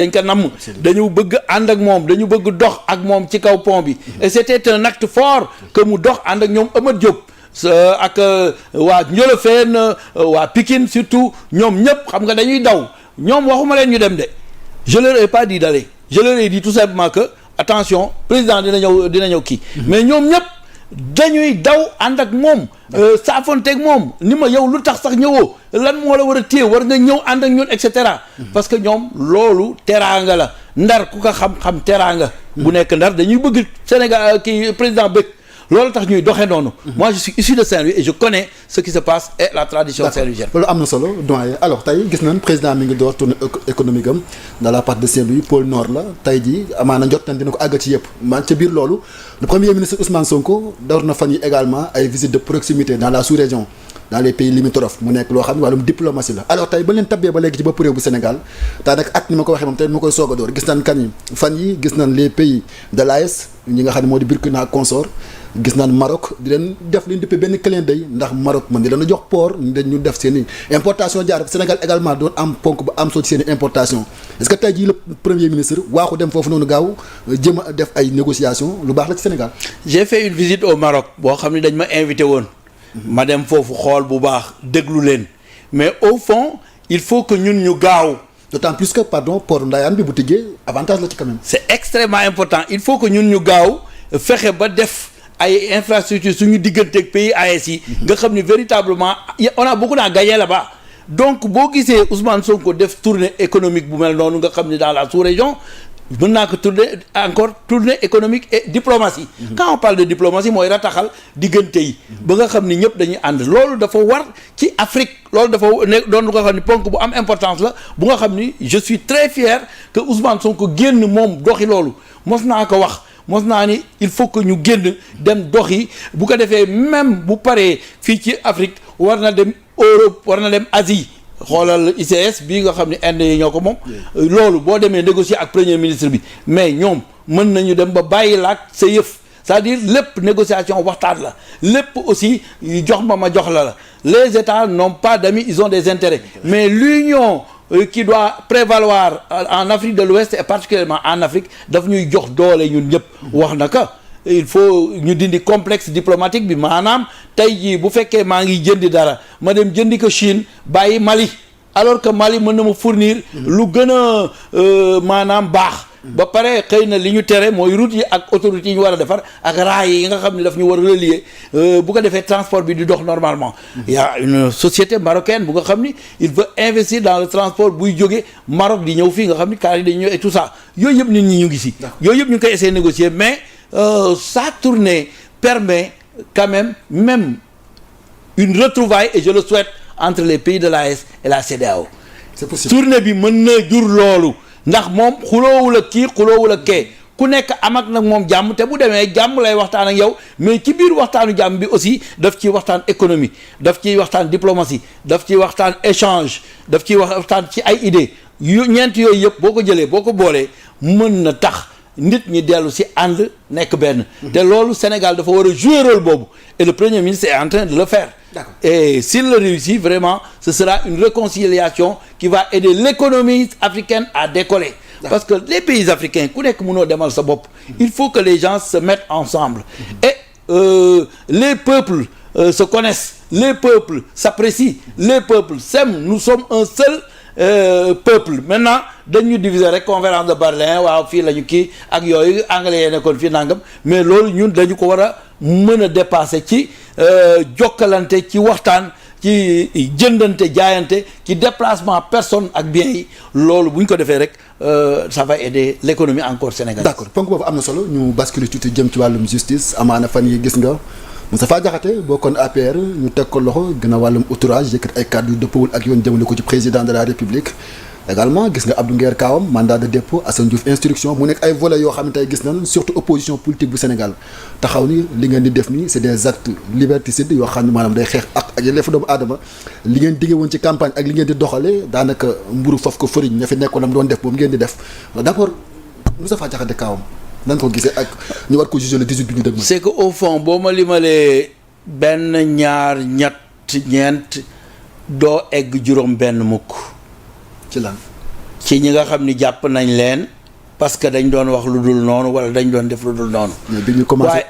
dañ ko namm dañu bëgg ànd ak moom dañu bëgg dox ak moom ci kaw pont bi et c'était un acte fort que mu dox ànd ak ñoom Amath Diop ak waa Ndiolofène waa Pikine surtout ñoom ñëpp xam nga dañuy daw ñoom waxuma leen ñu dem de je leur ai pas dit d'aller je leur ai dit tout simplement que attention président dina ñëw kii mais ñoom ñëpp dañuy daw ànd ak moom saafonteeg moom ni ma yow lu tax sax ñëwoo lan moo la war a téye war nga ñëw ànd ak ñun et cetera parce que ñoom loolu teraanga la ndar ku ko xam teraanga bu nekk ndar dañuy bëgg Sénégal kii président bëgg loolu tax ñuy doxee noonu. Moi je suis issu de Saint-Louis et je connais ce qui se passe et la tradition saint-louisienne. loolu am na solo doyen alors tey gis nañ président mi ngi door tournée économique am dans la partie de Saint-Louis pôle nord la tey jii amaana jot nañ dina ko àgg ci yëpp man ca biir loolu le premier ministre Ousmane Sonko door na fan yi également ay visites de proximité dans la sous-région dans les pays limitrophes mu nekk loo xam ne wàllum diplomatie la alors tey ba leen tabbee ba léegi ci bopp réew bu Sénégal daanaka at ni ma ko waxee moom tey ma koy soog a door gis nañ kan yi fan yi gis nañ les pays de l'AES ñi nga xam ne moo di Burkina consort gis naan Maroc di leen def li ñu dëppee benn clin d'œil ndax Maroc man di leen jox port ñu def seen i importation jaar Sénégal également doon am ponk ba am soo ci seen i importation est-ce que tey jii le premier ministre waaxu dem foofu noonu gaaw jëm a def ay négociations lu baax la ci Sénégal. J'ai fait une visite au Maroc boo xam ne dañ ma invité woon. ma dem foofu xool bu baax déglu leen mais au fond il faut que ñun ñu gaaw. d'autant plus que pardon port Ndayane bi bu tijjee avantage la ci quand même. C'est extrêmement important il faut que ñun ñu gaaw fexe ba def. ay infrastructures suñu digganteeg pays AES yi nga xam ni véritablement on a beaucoup à gagner là-bas donc boo gisee Ousmane Sonko def tournée économique bu mel noonu nga xam ni dans la sous-région mën naa ko tournée économique et diplomatie quand on parle de diplomatie mooy rataxal diggante yi ba nga xam ni ñëpp dañuy ànd loolu dafa war ci Afrique loolu dafa ne doon lu nga xam ni ponk bu am importance la bu nga xam ni je suis très fier que Ousmane Sonko génn moom doxi loolu mos naa ko wax mos naa ni il faut que ñu génn dem doxi bu ko defee même bu paree fii ci Afrique war na dem Europe war na dem Asie xoolal ICS bii nga xam ne Inde yi ñoo ko moom loolu boo demee négocier ak premier ministre bi mais ñoom mën nañu dem ba bàyyi laak sa yëf c'est-à-dire lépp négociation waxtaan la lépp aussi jox ma jox la les États n'ont pas d'amis ils ont des intérêts mais l'union qui doit prévaloir en Afrique de l'Ouest et particulièrement en Afrique daf ñuy jox doole ñun ñëpp wax na ka il faut ñu dindi complexe diplomatique bi maanaam tey jii bu fekkee maa ngi jëndi dara ma dem jëndi ko Chine bàyyi Mali alors que Mali mën na ma fournir lu gën a maanaam baax ba pare xëy na li ñu tere mooy route yi ak autoroute yi ñu war a defar ak raay yi nga xam ne daf ñu war a relier bu ko defee transport bi di dox normalement il y a une société marocaine bu nga xam ni il veut investir dans le transport buy jóge Maroc di ñëw fii nga xam ni car yi dañu ñëw et tout ça yooyu yëpp nit ñi ñu ngi si yooyu yëpp ñu ngi koy essayer négocier mais sa tournée permet quand même une retrouvaille et je le souhaite entre les pays de l'AES et la CEDEAO c'est possible tournée bi mën na jur loolu ndax moom xuloowul ak kii xuloowul ak kee ku nekk am ak nag moom jàmm te bu demee jàmm lay waxtaan ak yow mais ci biir waxtaanu jàmm bi aussi daf ciy waxtaan économie daf ciy waxtaan diplomatie daf ciy waxtaan échange daf ciy waxtaan ci ay idées ñeent yooyu yëpp boo ko jëlee boo ko boolee mën na tax nit ñi dellu si ànd nekk benn te loolu Sénégal dafa war a jouer rôle boobu et le premier ministre est en train de le faire. D'accord. Et s'il le réussit vraiment ce sera une réconciliation qui va aider l'économie africaine à décoller. D'accord. Parce que les pays africains ku nekk mënoo demal sa bopp il faut que les gens se mettent ensemble et les peuples se connaissent les peuples s'apprécient les peuples s'aiment nous sommes un seul peuple maintenant dañu diviser rek conférence de Berlin waaw fii la ñu kii ak yooyu anglais yee nekkoon fii nangam mais loolu ñun dañu ko war a mën a dépasser ci jokkalante ci waxtaan ci jëndante jaayante ci déplacement personne ak biens yi loolu bu ñu ko defee rek ça va aider l'économie encore sénégalaise. d'accord ponk boobu am na solo ñu basculer tuuti jëm ci wàllum justice amaana fan yi gis nga Moustapha Diakhaté bokkoon APR ñu teg ko loxo gën a wàllum outrage yëkkat ay kàddu yu dëppawul ak yoon jëmale ko ci président de la république également gis nga Abdou Nguer Kawam mandat de dépôt Assane Diouf instruction mu nekk ay volets yoo xam ne tey gis nañ surtout opposition politique bu Sénégal taxaw ni li ngeen di def nii c'est des actes liberticides yoo xam ne maanaam day xeex ak yelleefu doomu aadama li ngeen diggee woon ci campagne ak li ngeen di doxalee daanaka mburu foofu ko fëriñ ña fi nekkoon am doon def boobu ngeen di def d'abord Moustapha Diakhaté Kawam nan ko gisee ak ñu war ko juger le 18 bi ñu dëgg ma. c'est que au fond boo ma limalee benn ñaar ñett ñeent doo egg juróom benn mukk ci lan ci ñi nga xam ni jàpp nañ leen parce que dañ doon wax lu dul noonu wala dañ doon def lu dul noonu. mais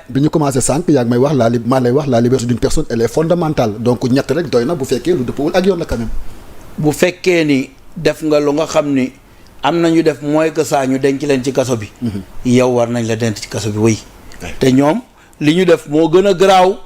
bi ñu commencé sànq yaa ngi may wax maa lay wax la liberté d'une personne elle est fondamentale donc ñett rek doy na bu fekkee lu dëppawul ak yoon la quand même. bu fekkee ni def nga lu nga xam ni am na ñu def mooy que ça ñu denc leen ci kaso bi. yow war nañ la denc ci kaso bi wéy. te ñoom li ñu def moo gën a garaaw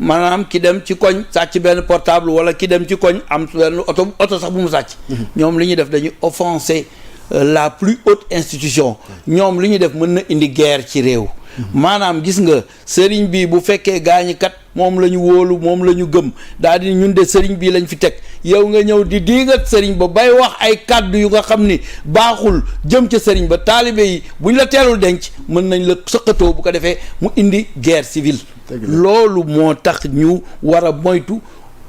maanaam ki dem ci koñ sàcc benn portable wala ki dem ci koñ am benn oto sax bu mu sàcc. ñoom li ñu def dañuy offenser la plus haute institution. ñoom li ñu def mën na indi guerre ci réew. maanaam gis nga sëriñ bi bu fekkee gaañi kat moom la ñu wóolu moom la ñu gëm daal di ñun de sëriñ bii lañ fi teg yow nga ñëw di diigat sëriñ ba bay wax ay kàddu yu nga xam ni baaxul jëm ca sëriñ ba taalibe yi buñ la teelul denc mën nañ la sëqatoo bu ko defee mu indi guerre civile. loolu moo tax ñu war a moytu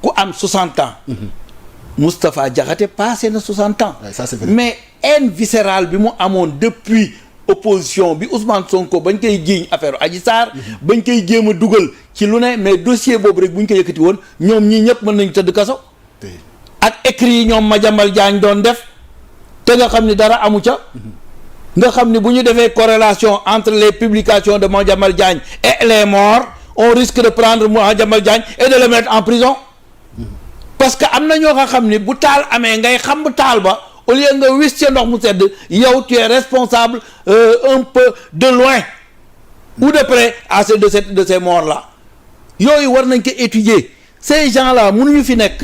ku am 60 ans. Moustapha Diakhaté passé na 60 ans. Ouais, ça c'est vrai. Mais haine viscérale bi mu amoon depuis opposition bi Ousmane Sonko bañ koy jiiñ affaire Adji Sarr bañ koy jéem a dugal ci lu ne mais dossier boobu rek bu ñu ko yëkkati woon ñoom ñii ñëpp mën nañu tëdd kaso. ak écrit yi ñoom Madiambal Diagne doon def te nga xam ni dara amu ca. nga xam ni bu ñu defee corrélation entre les publications de Madiambal Diagne et les morts on risque de prendre Madiambal Diagne et de le mettre en prison. parce que am na ñoo nga xam ni bu taal amee ngay xam bu taal ba au lieu nga wis ca ndox mu sedd yow tu es responsable un peu de loin ou de près à ces de ces morts là yooyu war nañ ko étudier ces gens là mënuñu fi nekk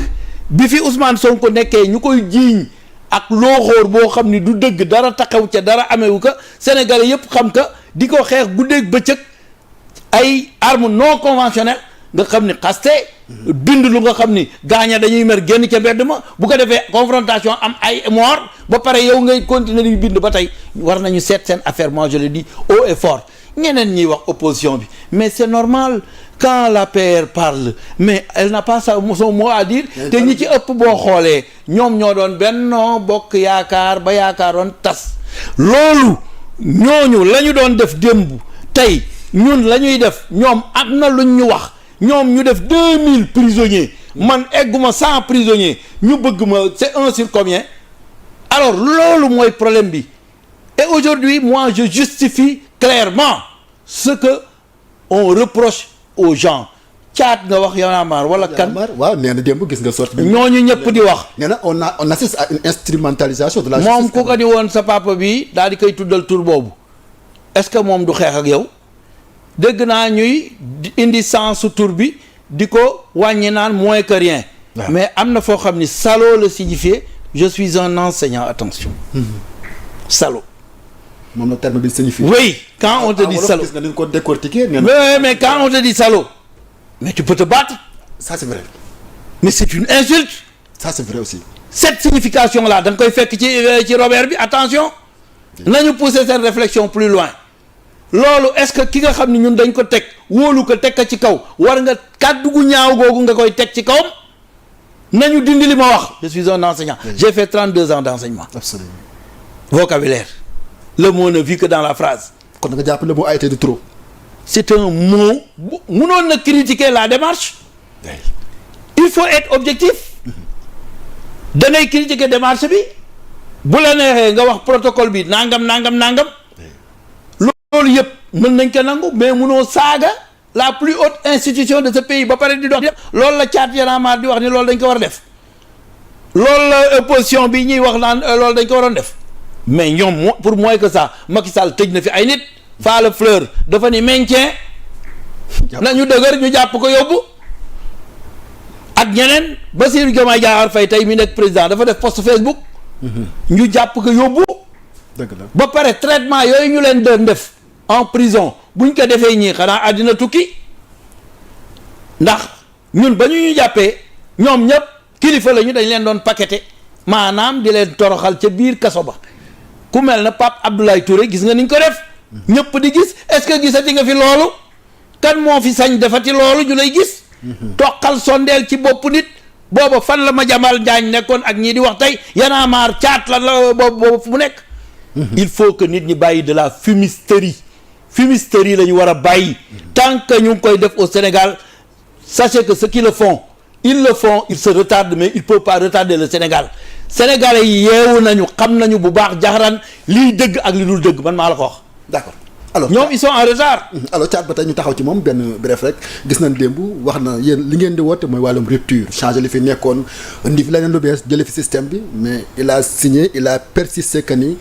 bi fi Ousmane Sonko nekkee ñu koy jiiñ ak looxoor boo xam ni du dëgg dara taxaw ca dara amewu ko Sénégalais yëpp xam ka di ko xeex guddeeg bëccëg ay armes non conventionnelles nga xam ni xaste bind lu nga xam ni gaaña dañuy mer génn ca mbedd ma bu ko defee confrontation am ay mort ba pare yow ngay continuer di bind ba tey war nañu seet seen affaire moi je le dis haut et fort ñeneen ñiy wax opposition bi mais c'est normal quand la PR parle mais elle n'a pas son mot à dire te ñi ci ëpp boo xoolee ñoom ñoo doon Benno Bokk Yaakaar ba yaakaaroon tas loolu ñooñu la ñu doon def démb tey ñun la ñuy def ñoom am na luñ ñu wax ñoom ñu def 2000 prisonniers man egguma 100 prisonniers ñu bëgg ma c'est 1 sur combien alors loolu mooy problème bi et aujourd'hui moi je justifie clairement ce que on reproche aux gens caat nga wax Y'en a marre wala kan waaw nee na démb gis nga sorte bi ñooñu ñëpp di wax nee na on assiste à une instrumentalisation de la moom justice. ku ko di woon sa papa bi daal di koy tuddal tur boobu est-ce que moom du xeex ak yow dégg naa ñuy indi sens su tur bi di ko wàññi naan moins que rien. mais am na foo xam ni salaud le signifier je suis un enseignant attention. salaud. moom la terme bi signifie. oui quand on te dit salaud gis nga ni ko décortiquer. mais quand on te dit salaud mais tu peux te battre. ça c'est vrai. mais c'est une insulte. ça c'est vrai aussi. cette signification là da nga koy fekk ci Robert bi attention. nañu pousser cette réflexion plus loin. loolu est-ce que ki nga xam ne ñun dañ ko teg wóolu ko teg ko ci kaw war nga kàddu gu ñaaw googu nga koy teg ci kawam nañu dindi li ma wax. je suis un enseignant. Oui. J'ai fait 32 ans d'enseignement. Absolument. Vocabulaire. Le mot ne vit que dans la phrase. kon nga jàpp le mot a été de trop. c'est un mot bu mënoon na critiquer la démarche. Oui. il faut être objectif. da ngay critiquer démarche bi bu la neexee nga wax protocole bi nangam. loolu yëpp mën nañ ko nangu mais munoo saaga la plus haute institution de ce pays ba pare di dox loolu la caat Y'en a marre di wax ni loolu dañ ko war a def loolu la opposition bi ñuy wax naan loolu dañ ko waroon def mais ñoom pour moins que ça Macky Sall tëj na fi ay nit Falla Fleur dafa ni maintien nañu dëgër ñu jàpp ko yóbbu ak ñeneen Bassirou Diomaye Diakhar Faye tey mi nekk président dafa def post Facebook ñu jàpp ko yóbbu dëgg la ba pare traitement yooyu ñu leen doon def en prison buñ ko defee ñii xanaa àddina tukki ndax ñun ba ñu jàppee ñoom ñëpp kilifa lañu dañ leen doon paqueté maanaam di leen toroxal ca biir kaso ba ku mel na Pape Abdoulaye Touré gis nga niñ ko def ñëpp di gis est-ce que gisati nga fi loolu kan moo fi sañ defati loolu ñu lay gis toqal sondeel ci bopp nit booba fan la Madiambal Diagne nekkoon ak ñii di wax tey Y'en a marre caat la boobu fu mu nekk il faut que nit ñi bàyyi de la fumisterie la ñu war a bàyyi tant que ñu ngi koy def au Sénégal sachez que ceux qui le font ils se retardent mais ils peuvent pas retarder le Sénégal sénégalais yi yeewu nañu xam nañu bu baax jaxaraan liy dëgg ak li dul dëgg man maa la ko wax. d'accord alors ñoom ils sont en retard. alors Thiat ba tey ñu taxaw ci moom benn bref rek gis nañ démb wax na yéen li ngeen di woote mooy wàllum rupture changer li fi nekkoon indi fi leneen lu bees jëlee fi système bi mais il a signé il a persisté que ni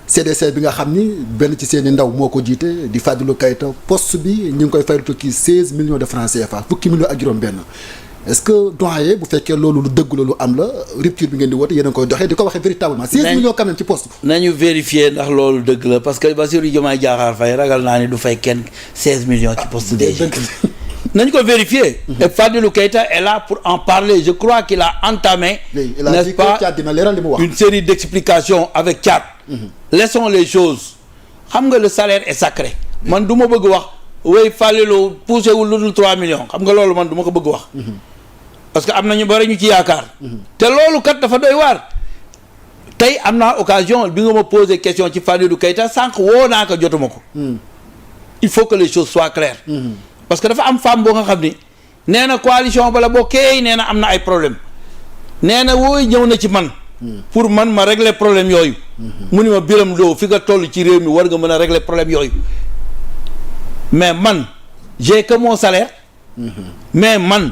CDC bi nga xam ni benn ci seen i ndaw moo ko jiite di Fadilou Keita poste bi ñu ngi koy fayal tukki 16 millions de francs CFA fukki millions ak juróom-benn est-ce que doyen bu fekkee loolu lu dëgg loolu am la rupture bi ngeen di woote yéen a ngi koy doxee di ko waxee véritablement 16 millions quand même ci poste. nañu vérifier ndax loolu dëgg la parce que Bassirou Diomaye Diakhar Faye ragal naa ni du fay kenn 16 millions ci poste DG. nañu ko vérifier. et Fadilou Keita est là pour en parler je crois qu'il a entamé. n'est-ce pas dina leeral li mu wax une série d'explications avec Thiat. laissons les choses xam nga le salaire est sacré. man du ma bëgg wax way Fadilou poussé wul lu dul 3 millions xam nga loolu man du ma ko bëgg wax. parce que am na ñu bari ñu ci yaakaar. te loolu kat dafa doy waar. tey am naa occasion bi nga ma poser question ci Fadilou Keita sànq woo naa ko jotuma ko. il faut que les choses soient claires. parce que dafa am femme boo nga xam ni nee na coalition bala bokkee nee na am na ay problème nee na wooy ñëw na ci man. pour man ma régler problème yooyu. mu ni ma Birame Lo fi nga toll ci réew mi war nga mën a régler problème yooyu. mais man j'ai que mon salaire. mais man.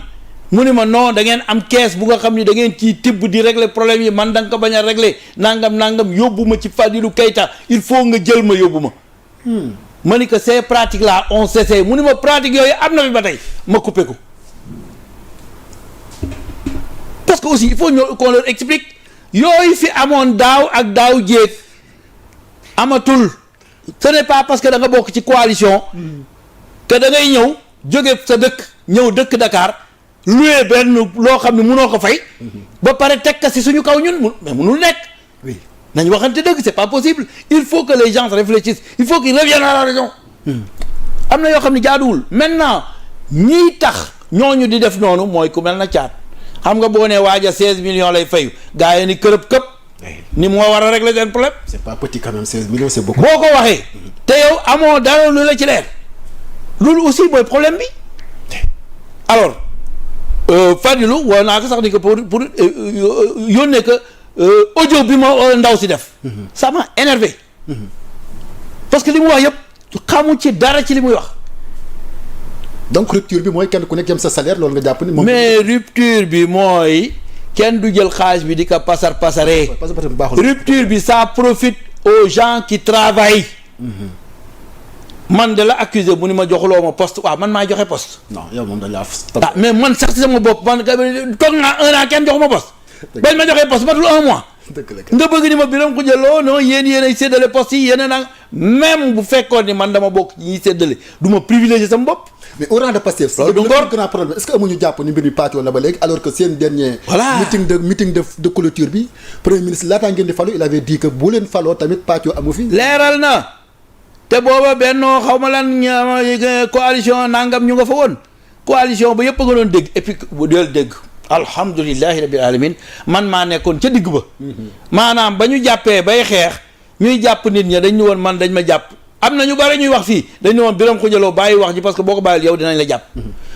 mu ni ma non da ngeen am kees bu nga xam ni da ngeen ciy tibb di régler problème yi man da nga ko bañ a régler nangam yóbbu ma ci Fadilou Keita il faut nga jël ma yóbbu ma. ma ni que ces pratiques là on cessé mu ni ma pratique yooyu am na fi ba tey ma coupé ko. parce que aussi il faut qu'on leur explique yooyu fi amoon daaw ak daaw jéeg amatul ce n'est pas parce que da nga bokk ci coalition. que da ngay ñëw jóge sa dëkk ñëw dëkk Dakar. loué benn loo xam ne mënoo ko fay. ba pare teg ka si suñu kaw ñun mais mënul nekk. oui nañ waxante dëgg c'est pas possible il faut que les gens réfléchissent il faut qu'ils reviennent à la raison. am na yoo xam ne jaaduwul maintenant ñiy tax ñooñu di def noonu mooy ku mel na Thiat xam nga boo nee waaja 16 millions lay fayu gars yi ni kërëb këpp. ni moo war a régler seen problème. c'est pas petit quand même 16 millions c'est beaucoup. boo ko waxee. te yow amoo dara lu la ci leer. loolu aussi mooy problème bi alors. Fadilou woo naa ko sax ni que pour yónnee que audio bi ma ndaw si def. ça m'a énervé. parce que li mu wax yëpp xamu ci dara ci li muy wax. donc rupture bi mooy kenn ku nekk yem sa salaire loolu nga jàpp ni. moom mais rupture bi mooy kenn du jël xaalis bi di ko pasaree. rupture bi ça profite aux gens qui travaillent. man de la accusé mu ni ma joxuloo ma poste waaw man maa joxe poste. non yow moom dañ laa ah mais man sax ci sama bopp man toog naa 1 an kenn joxu ma poste. bañ ma joxee poste matul 1 mois. nga bëgg ni ma Birame Khoudia Lo non yéen ay séddale poste yi yéen a même bu fekkoon ni man dama bokk ñiy séddale du ma privilégié sama bopp. mais au rang de Pastef. loolu du ngor grand problème est-ce que amuñu jàpp ni mbir mi pàccoo la ba léegi alors que seen dernier. voilà meeting de clôture bi premier ministre laataa ngeen di falu il avait dit que bu leen faloo tamit pàccoo amu fi. leeral na. te booba bennoo xaw ma lan coalition nangam ñu nga fa woon coalition ba yëpp a nga doon dégg et puis bu deel dégg alhamdulilahi rabbil alamin man maa nekkoon ca digg ba maanaam ba ñu jàppee bay xeex ñuy jàpp nit ña dañ ñu woon man dañ ma jàpp am na ñu bari ñuy wax fii dañ ñu woon Birame Khoudia Lo bàyyi wax ji parce que boo ko bàyyil yow dinañ la jàpp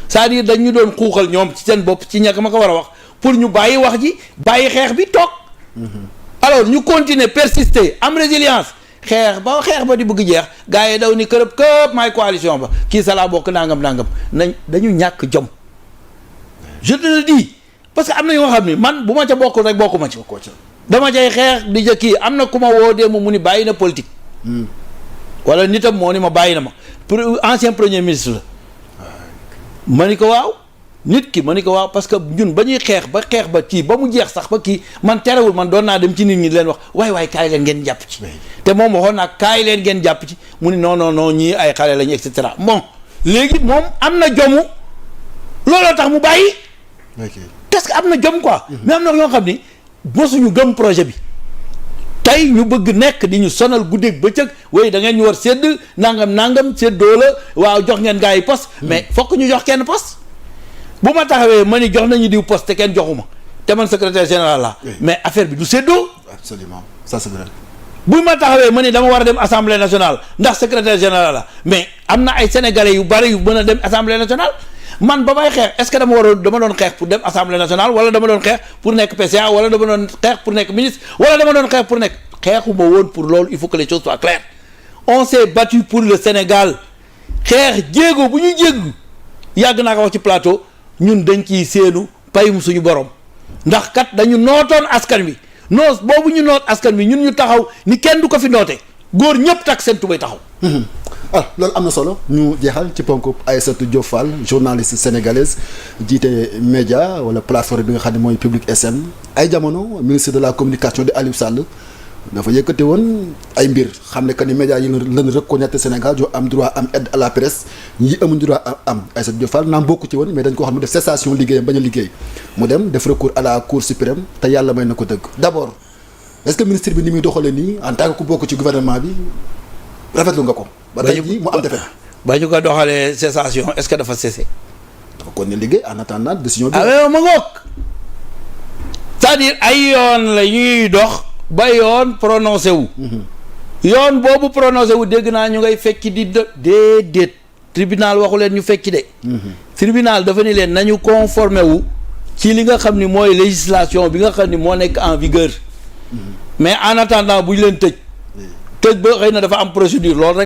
c'est-à-dire dañ ñu doon xuuxal ñoom ci seen bopp ci ñàkk ma ko war a wax pour ñu bàyyi wax ji bàyyi xeex bi toog alors ñu continuer persister am résilience xeex ba di bëgg jeex gars yi daw ni kërëb këpp maay coalition ba kii sa laa bokk nangam nañ dañu ñàkk jom je te le dis parce que am na yoo xam ni man bu ma ca bokkul rek bokkuma ci dama cay xeex di ja kii am na ku ma woo démb mu ni bàyyi na politique wala nitam moo ni ma bàyyi na ma pour ancien premier ministre la ma ni ko waaw nit ki ma ni ko waaw parce que ñun ba ñuy xeex ba kii ba mu jeex sax ba kii man terewul man doon naa dem ci nit ñi leen wax waay kaay leen ngeen jàpp ci te moom waxoon naa kaay leen ngeen jàpp ci mu ni non ñii ay xale lañu et cetera bon léegi moom am na jomu looloo tax mu bàyyi parce que am na jom quoi mais am na ñoo xam ni mosuñu gëm projet bi tey ñu bëgg nekk di ñu sonal guddeeg bëccëg way da ngeen ñu war sédd nangam séddoo la waaw jox ngeen gars yi poste mais fokk ñu jox kenn poste bu ma taxawee ma ni jox nañu diw poste te kenn joxuma te man secrétaire général la mais affaire bi du séddoo absolument ça c'est vrai bu ma taxawee ma ni dama war a dem assemblée nationale ndax secrétaire général la mais am na ay sénégalais yu bari yu mën a dem assemblée nationale man ba may xeex est-ce que dama doon xeex pour dem assemblée nationale wala dama doon xeex pour nekk PCA wala dama doon xeex pour nekk ministre wala dama doon xeex pour nekk xeexuma woon pour loolu il faut que les choses soient claires on s'est battu pour le Sénégal xeex jéego bu ñu jéggu yàgg naa ko wax ci plateau ñun dañ ciy séenu payum suñu borom ndax kat dañu nootoon askan wi noos boobu ñu noot askan wi ñun ñu taxaw ni kenn du ko fi noote góor ñëpp takk seen tubay taxaw. loolu am na solo ñu jeexal ci ponk Aïssatou Diop Fall journaliste sénégalaise jiite média wala plateforme bi nga xam ne mooy Public SN ay jamono ministre de la communication de Aliou Sall dafa yëkkate woon ay mbir xam ne que ni média yi lañ reconnaître Sénégal yoo am droit am aide à la presse ñi amuñ droit am Aïssatou Diop Fall naam bokku ci woon mais dañ ko xam ne def cessation liggéeyam bañ a liggéey mu dem def recours à la cour suprême te yàlla may na ko dëgg d'abord est-ce que ministre bi ni muy doxalee nii en tant que ku bokk ci gouvernement bi rafetlu nga ko. ba tey jii mu am defet ba ñu ko doxalee cessation est-ce que dafa cessé. dafa kon ne liggéey en attendant décision bi. ma ngoog c'est-à-dire ay yoon la ñuy dox ba yoon prononcé wu. yoon boobu prononcé wu dégg naa ñu ngay fekki di déedéet tribunal waxu leen ñu fekki de. tribunal dafa ni leen nañu conformé wu ci li nga xam ni mooy législation bi nga xam ni moo nekk en vigueur. mais en attendant bu ñu leen tëj ba xëy na dafa am procédure loolu rek.